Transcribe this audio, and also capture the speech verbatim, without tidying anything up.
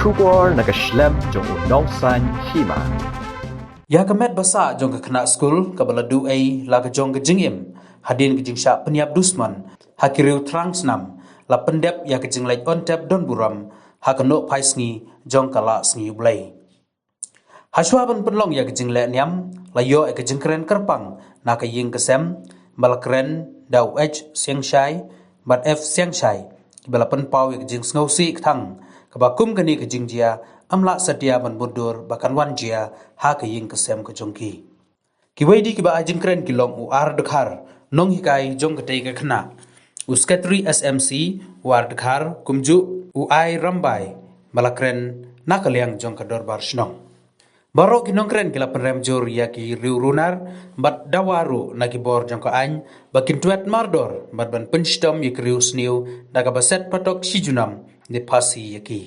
Khubor na ka shlem jong u nongsan hima. Ïa ka met ba sah jong ka khynnah skul kaba la duh ei la ka jong ka jingim hadien ka jingshah pynïap dusmon ha ki riew thrang snam la pyndep ïa ka jingleit on tep don burom ha ka nohphai sngi jong ka Lah Sngi U Blei. Hashwa ban pynlong ïa ka jingleh niam la ïoh ïa ka jingkren kyrpang na ka ïing ka sem ba la kren da u H Siangshai bad F Siangshai kiba la pynpaw ïa ka jingsngewsih kthang kaba kum kane ka jingjia ym lah satia ban mutdur ba kan wan jia ha ka ïing ka sem ka jong ki. Kiwei de kiba ai jingkren ki long u R Dkhar, nonghikai jong katei ka khynnah, u Secretary S M C u R Dkhar, kumjuh u I Rambai ba la kren na ka liang jong ka dorbar shnong. Baroh ki nongkren ki la pynrem jur ïa ki riew runar bad dawa ruh na ki bor jong ka aiñ ba kin tuet mardor bad ban pynshitom ïa ki riew sniew da kaba set patok shi junom ne phasi ïa ki.